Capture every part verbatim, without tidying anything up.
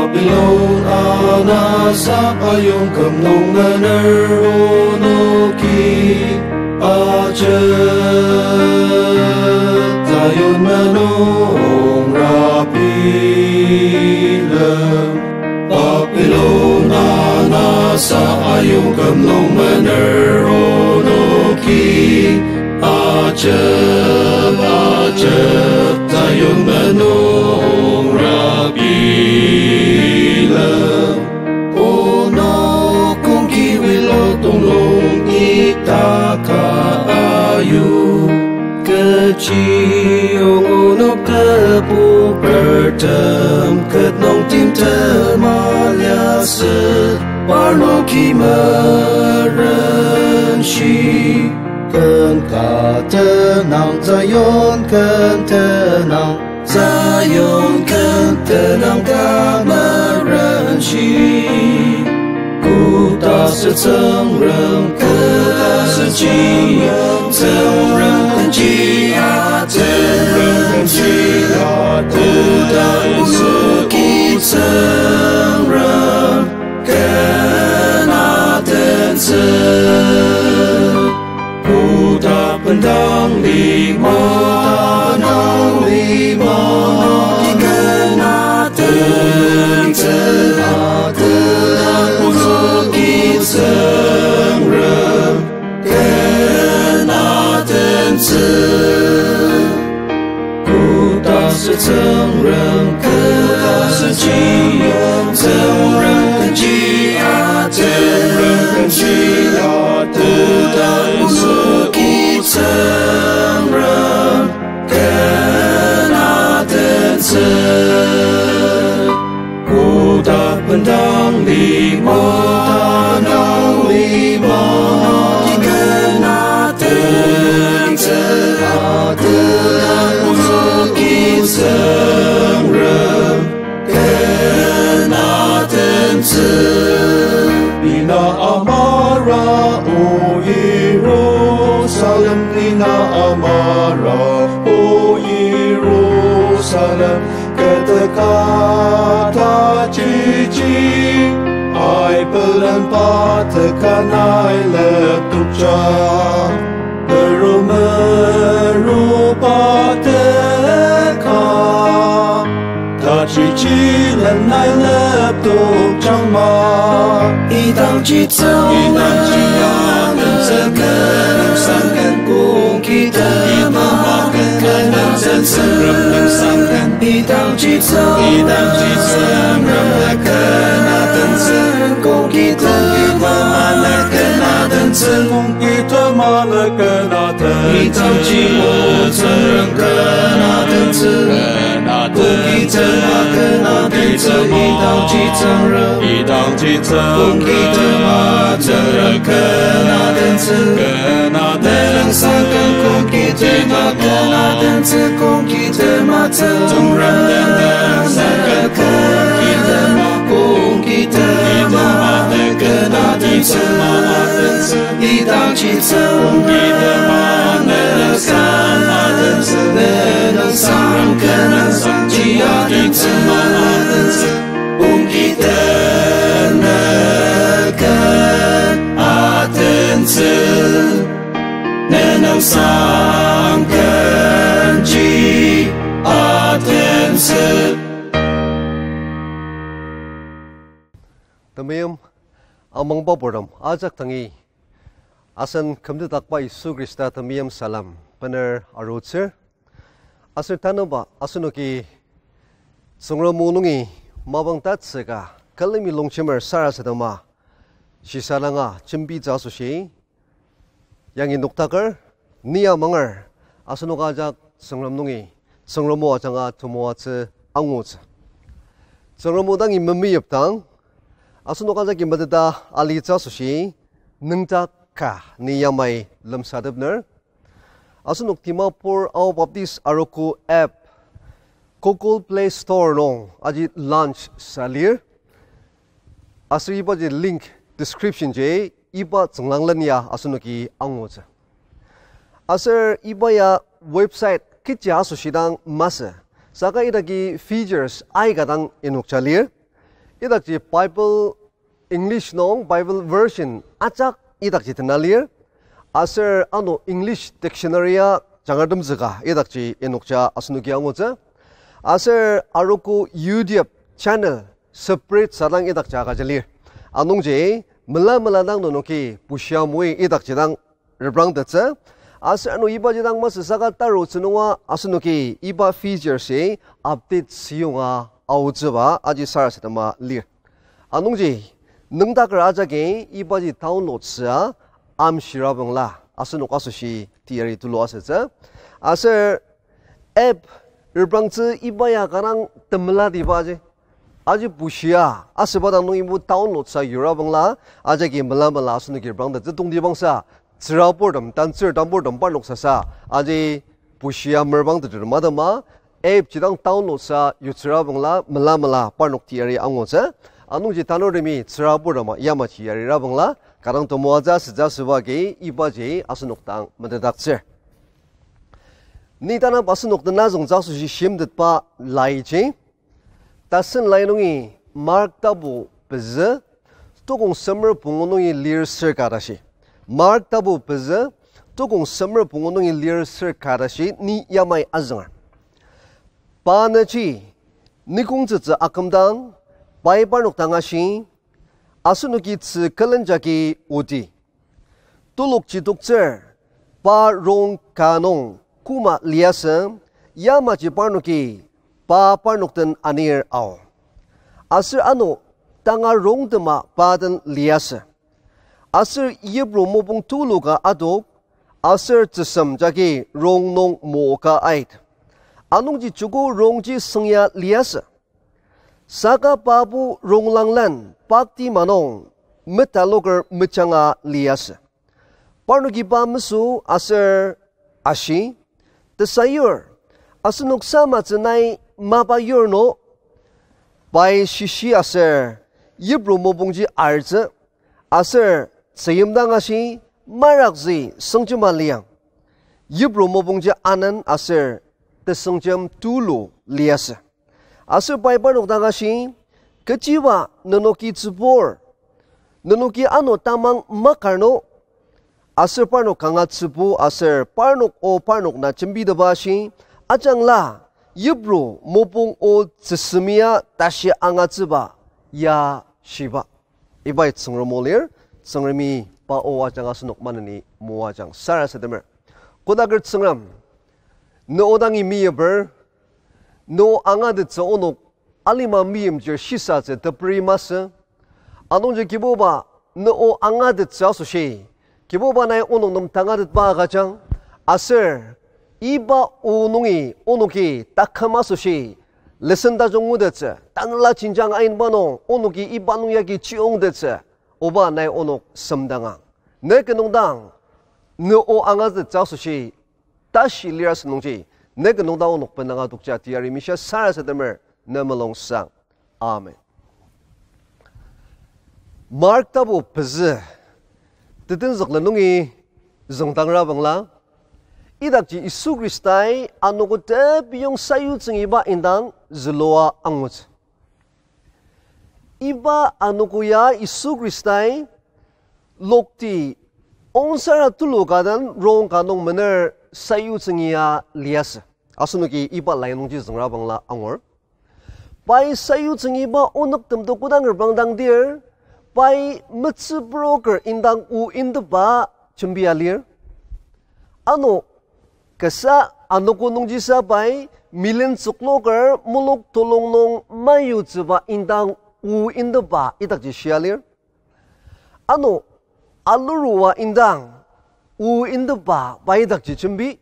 Babilon anasak ayongküm nung mener onoki ajep Zion menungra bilem. Babilon anasak ayongküm nung mener onoki ajep, ajep Zion menungra bilem. Onok kongki wilo tonglong ita ka ayu. Kechiyong onok tebu pertem ket nung timtem aliasü, parnoki merenshi. Ken ka tenang Zion, ken tenang Zion, ken tenang ta merenshi. Koda sü Tsüngrem, koda sü Tsüngrem, Tsüngrem kenji atentsü. Koda onoki Tsüngrem ken atentsü. Koda bendang lima, bendang lima, ken atentsü, koda onoki Tsüngrem ken atentsü. Koda sü Tsüngrem, koda sü Tsüngrem, Tsüngrem kenji atentsü. Koda onoki Tsüngrem ken atentsü. Koda bendang lima, bendang lima, ken atentsü, koda onoki Tsüngrem ken atentsü. Ina amara, O Jerusalem, ina amara, O Jerusalem, keteka tajichi, ai pelenba teka nai leptokja, peru meruba teka tajichi len nai leptokjangma. Idangji Tsüngrem, idangji ya nüngsenken, nüngsenken kongkitema ken atentsü. Idangji Tsüngrem, idangji Tsüngrem ken atentsü. Kongkitema ken atentsü. Kongkitema ken atentsü. Idangji O Tsüngrem ken atentsü. Kongkitema ken atentsü. Idangji Tsüngrem, idangji Tsüngrem, kongkitema Tsüngrem ken atentsü. Ken atentsü. Nüngsenken kongkitema ken atentsü, kongkitema Tsüngrem ken atentsü. Kongkitema, kongkitema ken atentsü. Idangji Tsüngrem ken atentsü. Nüngsenken kongkitema atentsü. Kongkitema ken atentsü. Nüngsenken ji atentsü. Temeim amangba purtem ajak tangi asen kümtetdakba Yisu Khrista temeim salem bener arutsür. Aser tanüba asenoki Tsüngrem o nungi mapang tatsüka külemi longjemer sarasadema shisadanga jembitsü asoshi yangi noktaker, ni amanger, asenok ajak Tsüngrem nungi, Tsüngrem o ajanga temoatsü angutsü. Tsüngrem o dangi memeyipdang, asenok ajaki meteta alitsü asoshi, nüngdak ka ni yamai lemsatepner. Asenok Dimapur Ao Baptist Arogo app Google Play Store nung aji launch sa lir. Aser ibaji link description ji iba tsünglanglen ya asenoki angutsü. Aser iba ya website kechi asoshidang masü. Saka idaki features aika dang inokja lir. Idakji Bible English nung Bible version ajak idakji tena lir. Aser ano English dictionary-a jangratemtsüka idakji inokja asenoki angutsü. Aser arogo YouTube channel separate sadang idakji agüja lir. Anungji mela mela dang nenoki bushia moi idakji dang reprangtettsü. Aser ano ibaji dang masü saka tarutsü nunga asenoki iba feature-i update siyonga aotsüba aji sarasadema lir. Anungji nüngdaker ajaki ibaji download süa amshirabangla asenok asoshi teyari tulu asütsü. Aser app reprangtsü iba ya kanga temela tiba aji. Aji bushia asüba dang nung ibo download sa yurabangla, ajaki mela mela asenoki reprangtettsü tongtibangsa, tsüraburtem, tantsür tamburtem parnok sasa, aji bushia merpang teter madama, app jidang download sa yutsürabangla mela mela parnok teyari angutsü. Anungji tanurtemi tsüraburtema yamaji yarirabangla, kanga temoatsü asütsü asüba agi ibaji asenok dang metetdaktsür. Ni tanap asenok tenazüngtsü asoshi shimtetba laiji, tasen lai nungi Mark tapu pezü, tukong semer pungu nungi lir ser ka tashi. Mark tapu pezü, tukong semer pungu nungi lir ser ka tashi ni yamai azünger. Pa nüji nikongtsütsü akümdang, pai parnok dang ashi, asenoki tzü külen jagi oti. Telokji toktsür, pa rong ka nung koma liasü, yamaji parnoki pa parnok den anir ao. Aser ano tanga rongtema pa den liasü. Aser yipru mopung tulu ka adok, aser tsüsem jagi rong nung moka ait. Anungji joko rongji süngya liasü. Saka pabo ronglanglen pakti manung metaloker mejanga liasü. Parnoki pa mesü aser ashi, Tesayur, asenok samatsü nai mapa yur no? Pai shishi aser yipru mopungji artsü, aser tzüyimdang ashi, marakzü sengjema liang. Yipru mopungji anen aser tesengjem tulu liasü. Aser pai parnok dang ashi, Kechiba nenoki tsübur? Nenoki ano tamang makar no? Aser parnok kanga tsübu aser parnok o parnok na jembiteba ashi, Ajangla, yipru mopung o tsüsem ya tashi angatsüba ya shiba. Ibai Tsüngrem o lir. Tsüngremi pa o ajanga asenok maneni moajang sarasademer. Kodaker Tsüngrem, ne o dangi meyiper, ne o angatettsü onok alima meimchir shisatsü teperi masü. Anungji Kibuba, ne o angatettsü asoshi, Kibuba nai onok nem tangatetba agüjang, aser iba o nungi onoki taküm asoshi lesson tajung ngutettsü, tanela jenjang ainba nung onoki iba nung yagi chiyongtettsü, oba nai onok semdangang. Ne kinungdang, ne o angatettsü asoshi tashi lir asü nungji, ne kinungdang onok bendanga tokja teyari mishia sarasademer ne mulungsang. Amen. Mark tapu pezü, tetenzüklen nungi züngdangra bangla, idakji Yisu Khristai anogo tepiyong sayutsüngiba indang zülua angutsü. Iba anogo ya Yisu Khristai lokti ongsara tulu ka den rong ka nung mener sayutsüngia liasü. Asenoki iba lai nungji züngra bangla angur. Pai sayutsüngiba onüktem to kodang reprangdang dir, pai metsüburoker indang o inteba jembia lir. Ano kasa anogo nungjisa pai milen tsüknoker muluk tulong nung mayutsüba indang o inteba idakji shia lir. Ano alurua indang o inteba pai idakji jembi.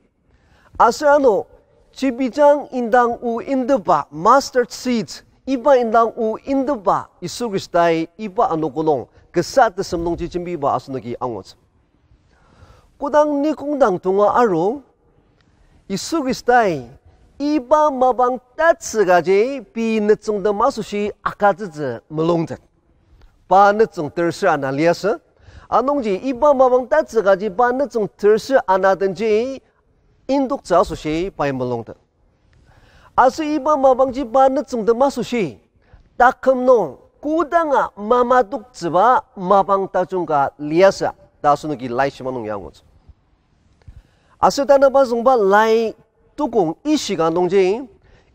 Aser ano chibijang indang o inteba, mustard seeds, iba indang o inteba Yisu Khristai iba anogo nung kasa tesem nungji jembiba asenoki angutsü. Kodang nikongdang tonga aru, Yisu Khristai iba mapang tatsükaji pei nütsüngtem asoshi agütsütsü mulungtet. Pa nütsüng terser ana liasü. Anungji iba mapang tatsükaji pa nütsüng terser ana denji indoktsü asoshi pai mulungtet. Aser iba mapangji pa nütsüngtem asoshi taküm nung kodanga mamatoktsüba mapang tajung ka liasü ta asenoki laishiba nung ya angutsü. Aser tanü pa züngba lai tukong ishika nungji,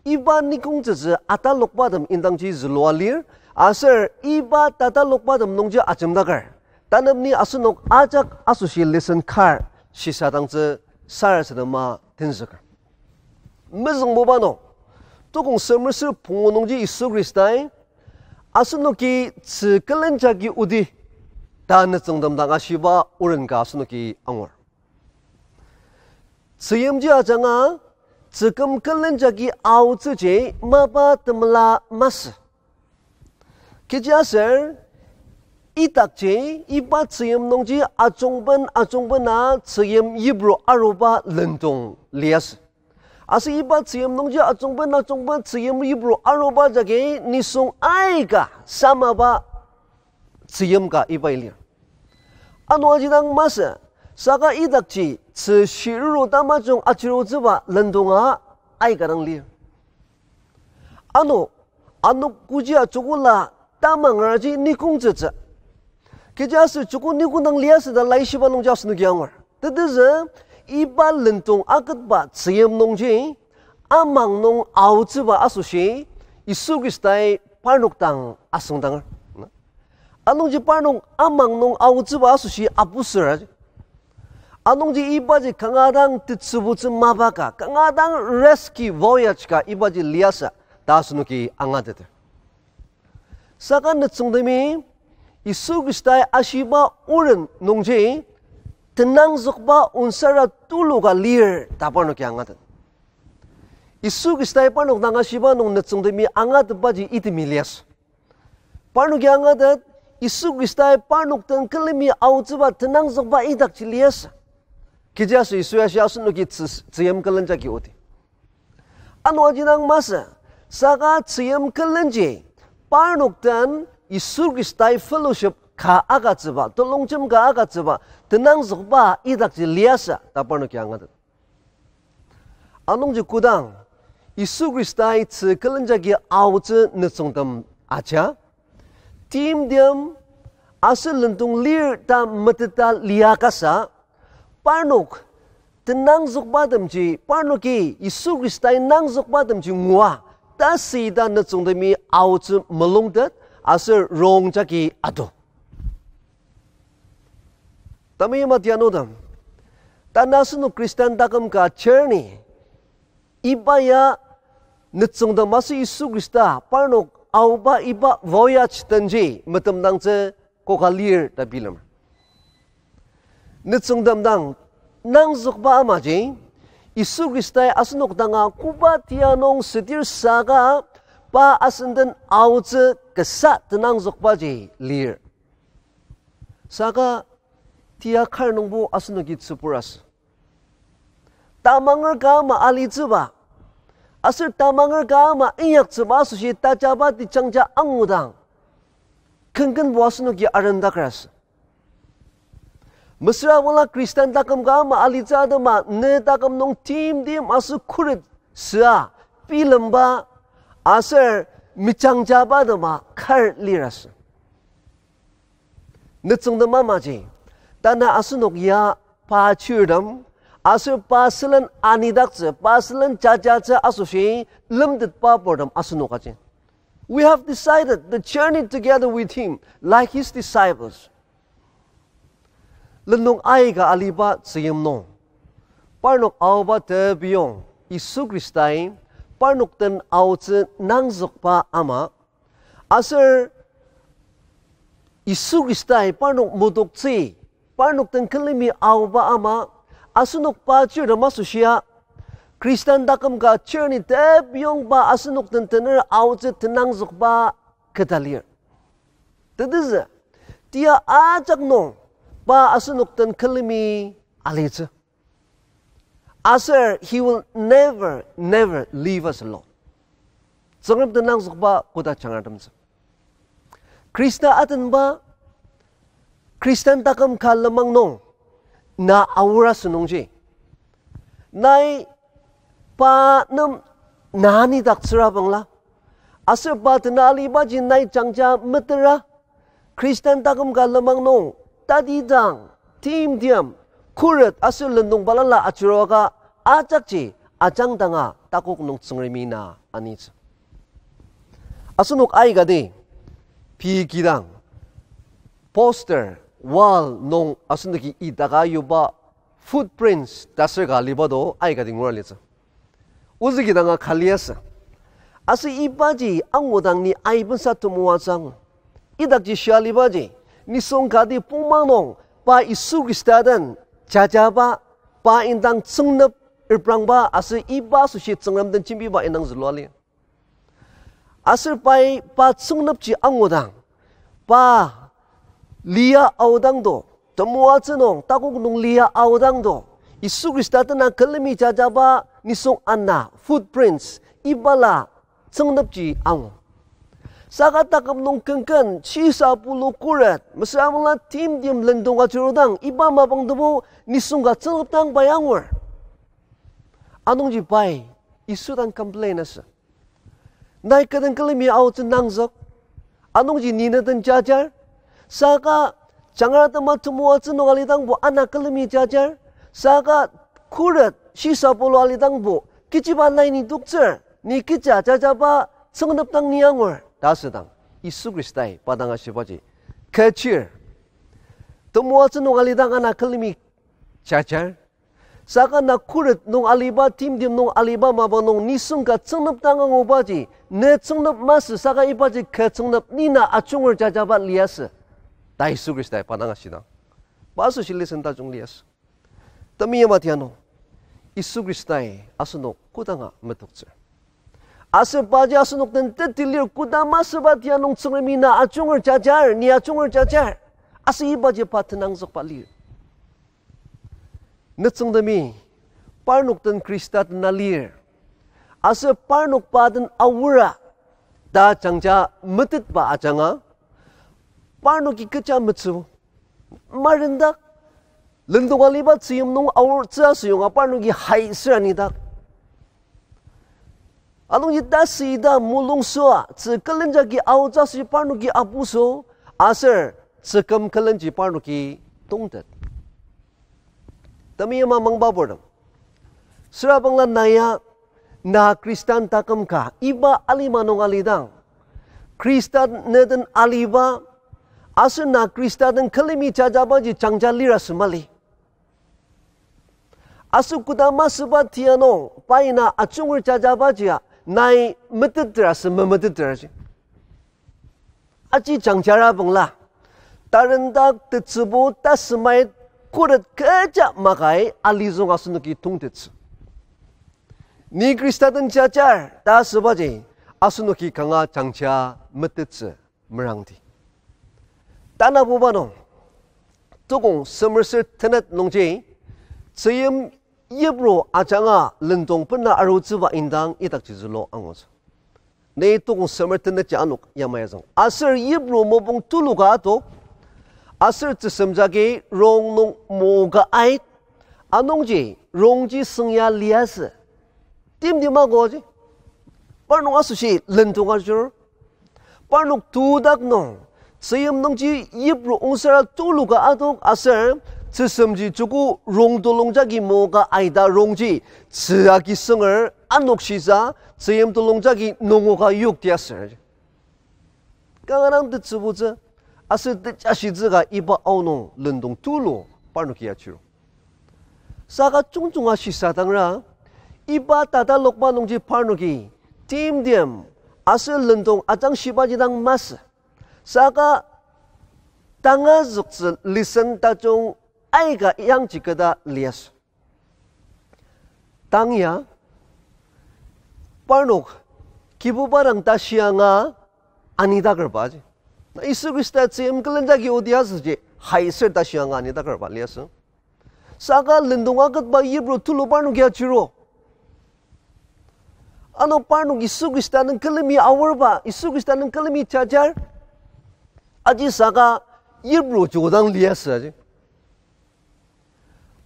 iba nikongtsütsü atalokbatem indangji zülua lir, aser iba tatalokbatem nungji ajemdaker, tanepni asenok ajak asoshi lesson kar shisadangtsü sarasadema tenzüker. Mezüngbuba nung, tukong semer ser pungu nungji Yisu Khristai asenoki tzü külenjagi odi ta nütsüngtem dang ashiba oren ka asenoki angur. Tzüyimji ajanga, tzü küm külenjagi aotsüji mapa temela masü. Kechiaser, idakji, iba tzüyim nungji ajungben ajungbena tzüyim yipru aruba lendong liasü. Aser iba tzüyim nungji ajungben ajungben tzüyim yipru aruba jagi nisung aika samaba tzüyim ka ibai lir. Ano aji dang masü, saka idakji tzü shiruru tamajung achirutsüba lendonga aika dang lir. Ano, ano kujia joko la tamangeraji nikongtsütsü. Kechiaser joko nikong dang liasü ta laishiba nungji asenoki angur. Tetezü, iba lendong aketba tzüyim nungji, amang nung aotsüba asoshi, Yisu Khristai parnok dang asüngdanger. Anungji parnok amang nung aotsüba asoshi apuser aji. Anungji ibaji kanga dang tetsübutsü mapa ka, kanga dang rescue voyage ka ibaji liasü ta asenoki angateter. Saka nütsüngtemi Yisu Khristai ashiba oren nungji tenangzükba onsara tulu ka lir ta parnoki angatet. Yisu Khristai parnok dang ashiba nung nütsüngtemi angatetbaji itemi liasü. Parnoki angatet, Yisu Khristai parnok den külemi aotsüba tenangzükba idakji liasü. Kechiaser Yisu ya ashi asenoki tzü-, tzüyim külen jagi odi. Ano aji dang masü, saka tzüyim külenji, parnok den Yisu Khristai fellowship ka agütsüba, telongjem ka agütsüba, tenangzükba idakji liasü ta parnoki angatet. Anungji kodang, Yisu Khristai tzü külen jagi aotsü nütsüngtem aja, timtem aser lendong lir ta meteta liakasa, parnok tenangzükbatemji, parnoki Yisu Khristai nangzükbatemji ngua, tasüita nütsüngtemi aotsü mulungtet aser rong jagi ado. Temeim atianutem, tanü asenok Christian taküm ka journey, iba ya nütsüngtem aser Yisu Khrista parnok aoba iba voyage denji metemdangtsü koka lir ta bilemer. Nütsüngtem dang nangzükba amaji, Yisu Khristai asenok danga koba tia nung südir saka pa asenden aotsü kasa tenangzükbaji lir. Saka tia kar nungbo asenoki tsübur asü. Tamanger ka ama alitsüba, aser tamanger ka ama inyaktsüba asoshi tajaba tejangja angudang, kenkenbo asenoki arendaker asü. Mesüra bangla Christian taküm ka ama alitsü atema ne taküm nung timtem aser khuret süa bilemba aser mejangjaba atema kar lir asü. Nütsüngtem amaji, tanü asenok ya pa chirtem, aser pa sülen anidaktsü, pa sülen jajatsü asoshi lemtetba purtem asenok aji. We have decided the journey together with him, like his disciples. Lenung aika aliba tzüyim nung, parnok aoba tebiyong Yisu Khristai parnok den aotsü nangzükba ama, aser Yisu Khristai parnok motoktsü, parnok den külemi aoba ama, asenok pa chirtem asoshia, Christian taküm ka journey tebiyongba asenok den tener aotsü tenangzükba keta lir. Tetezü, tia ajak nung pa asenok den külemi alitsü. Aser he will never, never leave us alone. Tsüngrem tenangzükba koda jangratemtsü. Khrista atenba, Christian taküm ka lenmang nung, na aor asünungji, nai pa nem na anidaktsüra bangla, Aser pa tena alibaji nai jangja metera, Khristan taküm ka lenmang nung, tatidang, timtem, khuret aser lendong balala achiruaka, ajakji ajangdanga takok nung Tsüngremi na anitsü. Asenok aikati, pei kidang, poster, wall nung asenoki idaka yuba footprints ta sür ka aliba do aikati ngura litsü. Ozü kidanga ka liasü. Aser ibaji angudang ni aibensa temoatsü angu. Idakji shia alibaji, nisung kati pongmang nung, pa Yisu Khrista den jajaba, pa indang tsüngnep reprangba aser iba asoshi Tsüngrem den jembiba indang zülua lir. Aser pai pa tsüngnepji angudang, pa lia aodang do, temoatsü nung takok nung lia aodang do, Yisu Khrista tena külemi jajaba nisung ana footprints, ibala tsüngnepji angu. Saka taküm nung kenken, shisa pulu khuret, mesüra bangla timtem lendong ajurudang, iba mapang tebu nisung ka tsüngnepdang pai angur. Anungji pai Yisu dang complain asü. Nai kü den külemi aotsü nangzük. Anungji ni ne den jajar. Saka jangra tema temoatsü nung alidangbo ana külemi jajar. Saka khuret shisa pulu alidangbo kechiba nai ni toktsür. Ni kecha jajaba tsüngnepdang ni angur ta asüdang, Yisu Khristai pa dang ashibaji, kü chir. Temoatsü nung alidang ana külemi jajar. Saka na khuret nung aliba, timtem nung aliba mapang nung nisung ka tsüngnepdang angubaji, ne tsüngnep masü saka ibaji kü tsüngnep ni na ajunger jajaba liasü ta Yisu Khristai pa dang ashidang, pa asoshi lesson tajung liasü. Temeim atianu, Yisu Khristai asenok kodanga metoktsür. Aser paji asenok den teti lir, koda masüba tia nung Tsüngremi na ajunger jajar, ni ajunger jajar. Aser ibaji pa tenangzükba lir. Nütsüngtemi, parnok den Khrista dena lir, aser parnok pa den aora ta jangja metetba ajanga, parnoki kecha metsü marendak, lendong aliba tzüyim nung aotsü asüyonga parnoki hai süra nidak. Anungji tasü ita mulungsüa, tzü külen jagi aotsü asoshi parnoki apuso, aser tzü küm külenji parnoki tongtet. Temeim amangba purtem, süra bangla na ya, na Khristan taküm ka iba alima nung alidang, Khristan ne den aliba, aser na Khrista den külemi jajabaji jangja lira sü mali. Aser koda masüba tia nung pai na ajunger jajabajia nai meteter aser memeteter aji. Aji jangjara bangla, tarendak, tetsübu, tasümait, khuret kecha makai alizüng asenoki tongtettsü. Ni Khrista den jajar ta asübaji asenoki kanga jangja metettsü merangdi. Tanabuba nung, tukong semer ser tenet nungji, tzüyim yipru ajanga lendong bena arutsüba indang idakji zülu angutsü. Ni tukong semer tenetji anok yamai azüng. Aser yipru mopung tulu ka adok, aser tzüsem jagi rong nung moka ait, anungji rongji süngya liasü. Timtem agoji, parnok asoshi lendong ajur. Parnok tudak nung, tzüyim nungji yipru ongsara tulu ka adok aser, tzüsemji joko rong tulong jagi moka aita rongji, tzü agi sünger anokshisa, tzüyim tulong jagi nungoka yokti aser. Kanga dang tetsübutsü, aser tejashitsü ka iba aonung lendong tulu parnoki achiru. Saka jungjunga shisadangra, iba tatalokba nungji parnoki timtem aser lendong ajangshibaji dang masü. Saka tangazüktsü lesson tajung aika yangji keta liasü. Tang ya, parnok Kibuba dang tashi anga anidakerbaji. Na Yisu Khrista tzüyim külen jagi odi asüji, hai ser tashi anga anidakerba liasü. Saka lendong aketba yipru tulu parnoki achiru. Ano parnok Yisu Khrista nung külemi aorba, Yisu Khrista nung külemi jajar. Aji saka yipru jodang liasü aji.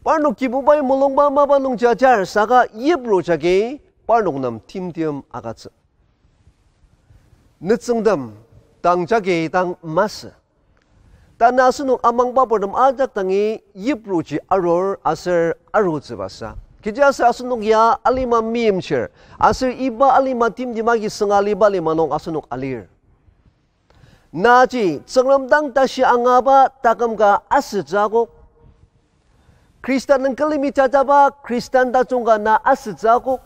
Parnok Kibubai mulungba mapa nung jajar saka yipru jagi parnok nem timtem agütsü. Nütsüngtem dang jagi dang masü. Tanü asenok amangba purtem ajak dangi yipruji arur aser arutsübasa. Kechiaser asenok ya alima meimchir, aser iba alima timtem agi sünga aliba lima nung asenok alir. Naji Tsüngrem dang tashi angaba taküm ka asütsü akok. Khrista nung külemi jajaba Khristan tajung ka na asütsü akok.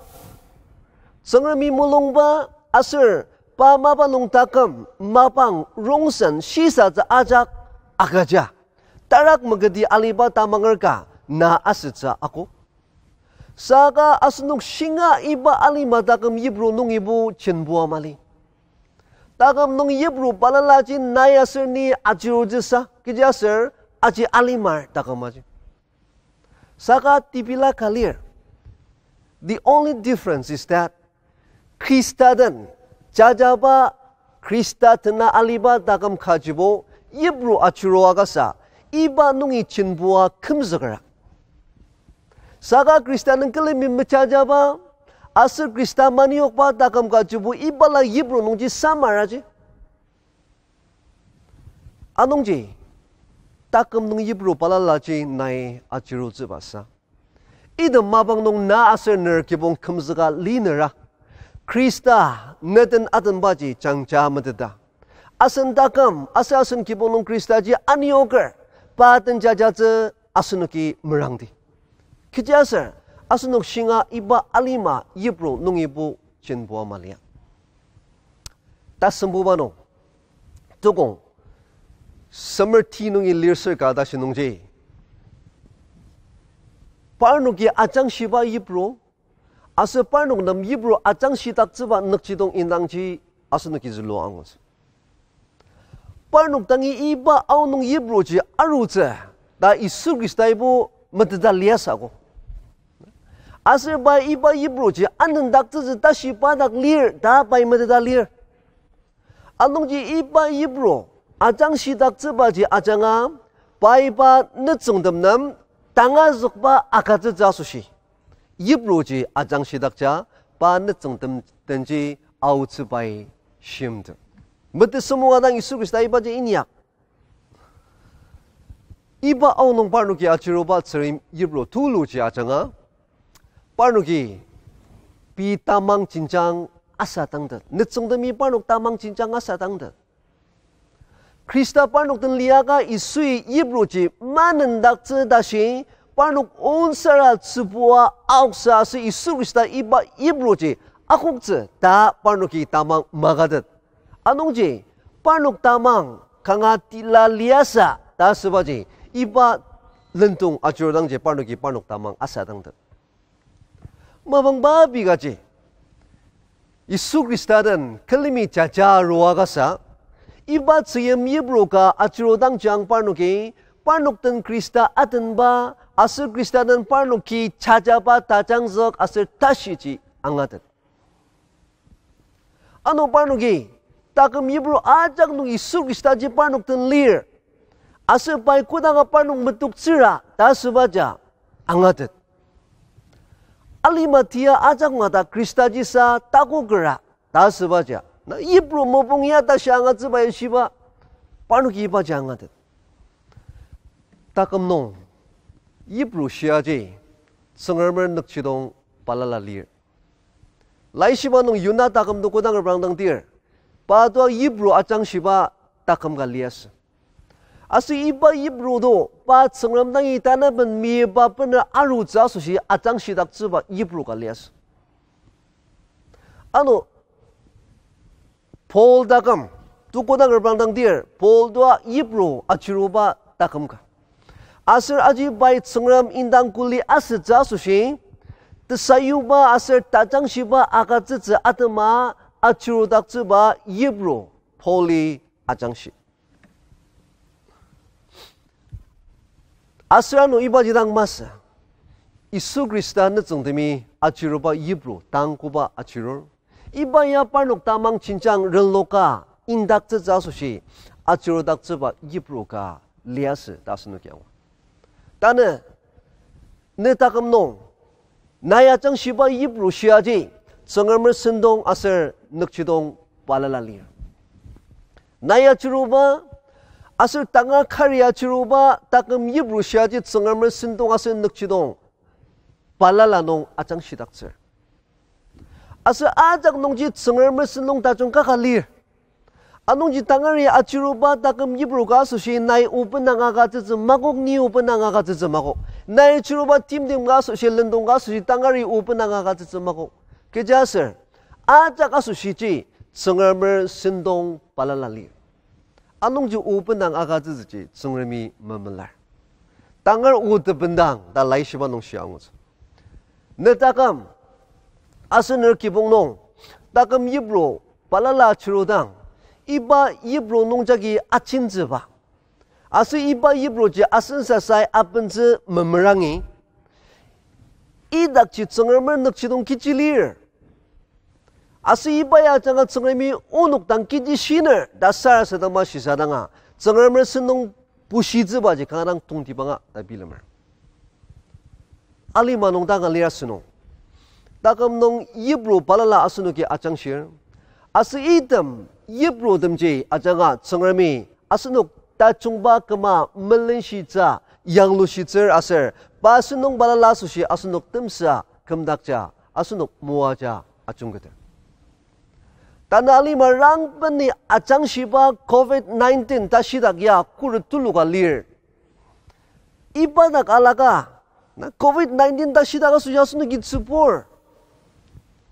Tsüngremi mulungba aser pa mapa nung taküm mapang rongsen shisatsü ajak agüja, tarak magüdi aliba tamanger ka na asütsü akok. Saka asenok shinga iba alima taküm yipru nungibo jenbua mali. Taküm nung yipru balalaji nai aser ni achirutsüsa, kechiaser aji alimar taküm aji. Saka tepela ka lir. The only difference is that Khrista den jajaba, Khrista tena aliba taküm kajibo yipru achirua kasa, iba nungi jenbua kümzükera. Saka Khrista nung külemi mejajaba aser Khrista maniokba taküm kajibo ibala yipru nungji samaraji. Anungji, taküm nung yipru balalaji nai achirutsübasa. Item mapang nung na aser ner kibong kümzüka linera, Khrista neden atenbaji jangja meteta, asen taküm aser asen kibong nung Khristaji anioker, pa den jajatsü asenoki merangdi. Kechiaser asenok shinga iba alima yipru nungibo jenbua malia. Tasembuba nung, tukong, semer ti nungi lirser ka tashi nungji, parnoki ajangshiba yipru, aser parnok nem yipru ajangshidaktsüba nükjidong indangji asenoki zülua angutsü. Parnok dangi iba aonung yipruji arutsü ta Yisu Khristaibo meteta liasü akok. Aser pai iba yipruji anendaktsütsü tashi pa dak lir ta pai meteta lir. Anungji iba yipru ajangshidaktsübaji ajanga, pai pa nütsüngtem nem tangazükba agütsütsü asoshi, yipruji ajangshidakja pa nütsüngtem denji aotsü pai shimtet. Mete semua dang Yisu Khrista ibaji inyak. Iba aonung parnoki achiruba tsüri yipru tuluji ajanga, parnoki pei tamang jenjang asadangtet. Nütsüngtemi parnok tamang jenjang asadangtet. Khrista parnok den liaka Yisui yipruji manendaktsü tashi, parnok onsara tsübua aoksa aser Yisu Khrista iba yipruji akoktsü ta parnoki tamang magatet. Anungji, parnok tamang kanga tila liasü ta asübaji, iba lendong achirudangji parnoki parnok tamang asadangtet. Mapangba pikaji, Yisu Khrista den külemi jaja arua kasa, iba tzüyim yipru ka achirudangji ang parnoki, parnok den Khrista atenba, aser Khrista den parnoki jajaba tajangzük aser tashiji angatet. Ano parnoki, taküm yipru ajak nung Yisu Khristaji parnok den lir, aser pai kodanga parnok metoktsüra ta asübaja angatet. Alima tia ajak mata Khristaji sa takokera ta asübaja, na yipru mopung ya tashi angatsüba ya shiba, parnoki ibaji angatet. Taküm nung yipru shiaji Tsüngremer nükjidong balala lir. Laishiba nung Yona taküm to kodang reprangdangdir, pa to yipru ajangshiba taküm ka liasü. Aser iba yipru to pa Tsüngrem dangi tanaben miba bener arutsü asoshi ajangshidaktsüba yipru ka liasü. Ano Paul taküm to kodang reprangdangdir, Paul to yipru achiruba taküm ka. Aser aji pai Tsüngrem indang kuli asütsü asoshi, tesayuba aser tajangshiba agütsütsü atema achirudaktsüba yipru Pauli ajangshi. Aser ano ibaji dang masü, Yisu Khrista nütsüngtemi achiruba yipru tang koba achirur, iba ya parnok tamang jenjang renloka indaktsütsü asoshi achirudaktsüba yipru ka liasü ta asenoki angur. Tanü, ne taküm nung, nai ajangshiba yipru shiaji, Tsüngremer sentong aser nükjidong balala lir. Nai achiruba, aser tangar kari achiruba, taküm yipru shiaji Tsüngremer sentong aser nükjidong balala nung ajangshidaktsür. Aser ajak nungji Tsüngremer sentong tajung kaka lir. Anungji tangari achiruba taküm yipru ka asoshi nai o benang agütsütsü makok, ni o benang agütsütsü makok. Nai achiruba timtem ka asoshi, lendong ka asoshi tangari o benang agütsütsü makok. Kechiaser, ajak asoshiji Tsüngremer sentong balala lir. Anungji o benang agütsütsüji Tsüngremi memelar. Tangar o tebendang ta laishiba nung shia angutsü. Ne taküm, aser ner kibong nung, taküm yipru balala achirudang, iba yipru nungjagi ajentsüba, aser iba yipruji asen sasai abentsü memerangi, idakji Tsüngremer nükjidong kechi lir, aser iba ya ajanga Tsüngremi onok dang kechi shiner ta sarasadema shisadanga, Tsüngremer sentong bushitsübaji kanga dang tongtibanga ta bilemer. Alima nung dang alir asünung, taküm nung yipru balala asenoki ajangshir. Aser item yiprutemji ajanga Tsüngremi asenok tajungba küma melenshitsü, yanglushitsür aser pa sentong balala asoshi asenok temsa kümdakja, asenok moaja ajungketer. Tanü alima rangpeni ajangshiba covid nineteen tashidak ya khuret tuluka lir. Iba dak alaka, na covid nineteen tashidak asoshi asenoki tsübur,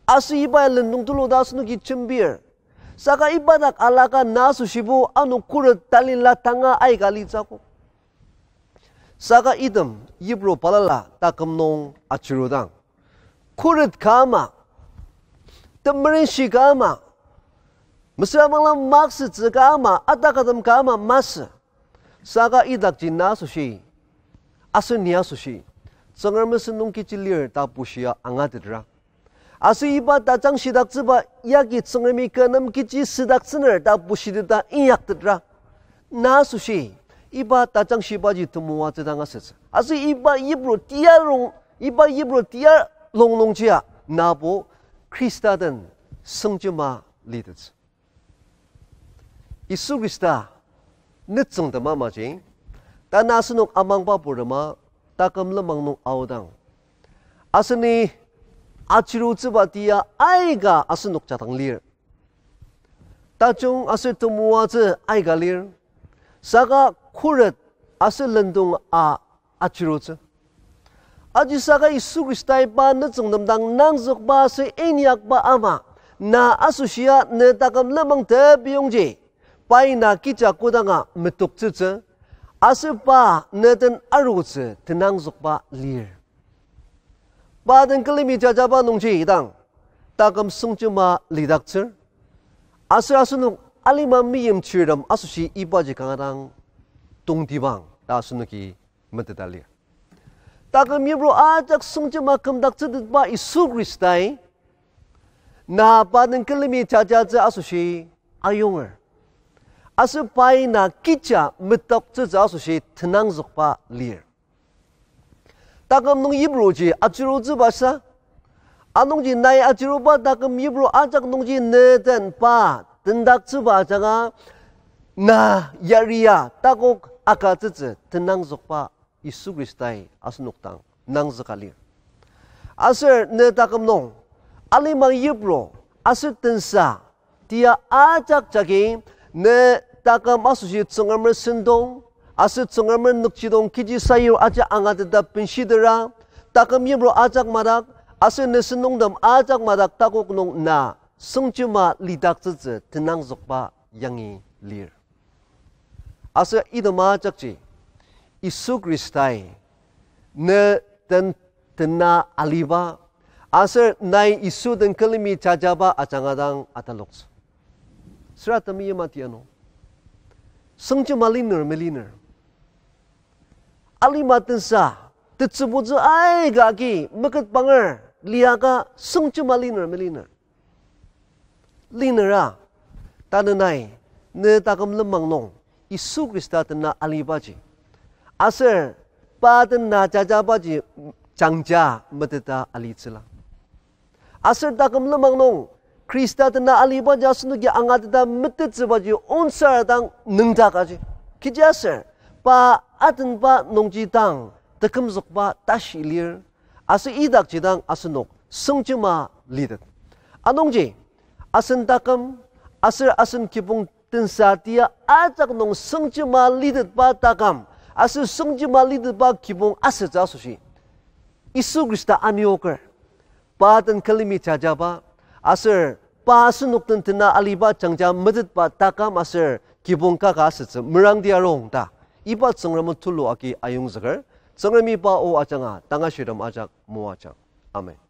aser iba ya lendong tulu ta asenoki jembir. Saka iba dak alaka na asoshibo ano khuret talila tanga aika litsü akok. Saka item yipru balala taküm nung achirudang, khuret ka ama, temerenshi ka ama, mesüra bangla maksütsü ka ama, atakatem ka ama masü. Saka idakji na asoshi, aser ni asoshi, Tsüngremer sentong kechi lir ta bushia angatetra, aser iba tajangshidaktsüba yagi Tsüngremi kü nem kechi südaktsüner ta bushiteta inyaktetra, na asoshi iba tajangshibaji temoatsü dang asütsü. Aser iba yipru tia rong, iba yipru tia longnungjia nabo Khrista den sengjema litettsü. Yisu Khrista nütsüngtem amaji, tanü asenok amangba purtema taküm lenmang nung aodang, aseni achirutsüba tia aika asenok jadang lir. Tajung aser temoatsü aika lir. Saka khuret aser lendong a achirutsü. Ajisaka Yisu Khristai pa nütsüngtem dang nangzükba aser inyakba ama, na asoshia ne taküm lenmang tebiyongji, pai na kecha kodanga metoktsütsü, aser pa ne den arutsü tenangzükba lir. Pa den külemi jajaba nungji idang, taküm sengjema lidaktsür, aser asenok alima meimchirtem asoshi ibaji kanga dang tongtibang ta asenoki meteta lir. Taküm yipru ajak sengjema kümdaktsütetba Yisu Khristai, na pa den külemi jajatsü asoshi ayonger, aser pai na kecha metoktsütsü asoshi tenangzükba lir. Taküm nung yipruji achirutsüba sa, anungji nai achiruba taküm yipru ajak nungji ne den pa tendaktsüba ajanga, na yaria takok agütsütsü tenangzükba Yisu Khristai asenok dang nangzüka lir. Aser ne taküm nung alima yipru aser tensa tia ajak jagi ne taküm asoshi Tsüngremer sentong aser Tsüngremer nükjidong kechi sayur aji angateta benshitera, taküm yipru ajak madak aser ne sentongtem ajak madak takok nung na sengjema lidaktsütsü tenangzükba yangi lir. Aser item ajakji, Yisu Khristai ne den tena aliba, aser nai Yisu den külemi jajaba ajanga dang ataloktsü. Süra temeim atiano, sengjema liner meliner? Alima tensa, tetsübutsü aika agi meketbanger liaka sengjema liner meliner? Linera, tanü nai ne taküm lenmang nung Yisu Khrista tena alibaji, aser pa tena jajabaji jangja meteta alitsüla. Aser taküm lenmang nung Khrista tena alibaji asenoki angateta metettsübaji onsar dang nüngdakaji. Kechiaser, pa atenba nungji dang tekümzükba tashi lir, aser idakji dang asenok sengjema litet. Anungji, asen taküm, aser asen kibong tensa tia ajak nung sengjema litetba taküm, aser sengjema litetba kibong asütsü asoshi Yisu Khrista anioker. Pa den külemi jajaba, aser pa asenok den tena aliba jangja metetba taküm aser kibong kaka asütsü merangdi arung ta, iba Tsüngrem tulu agi ayongzüker. Tsüngremi pa o ajanga tanga shirem ajak moajang. Amen.